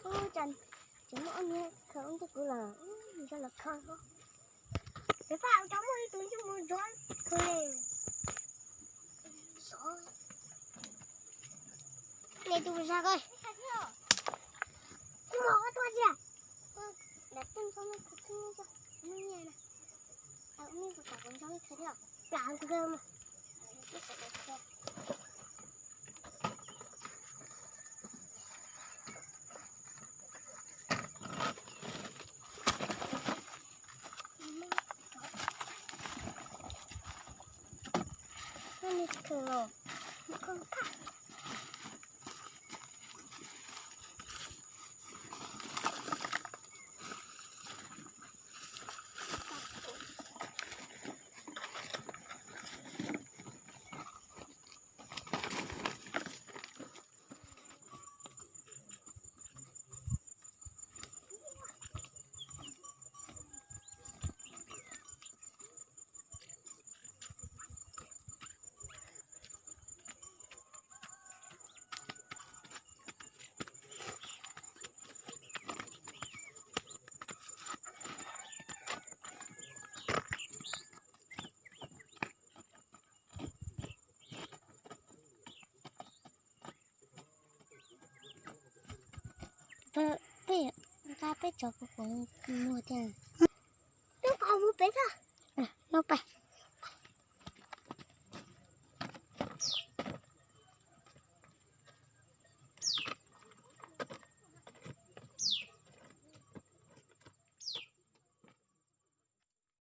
Ub, tseem muaj ob niag khaws ub ntiag kuv lawm, nrog lawv khaws. Peb pab cov muaj ib tug ntsej muag ntsuab khaws li. Nej tus zag ko, kuv mus ua tua ntsia. Dab tub ntxhov no kuv twb nyiam nyiam na. Ub, nej tus tom kuv ntxhov ib khaws thiab. Plam kuv khaws mas. Peb, peb nqa peb cov kuv muag thiab. Twb qhov mus pem xwb. Lub pem.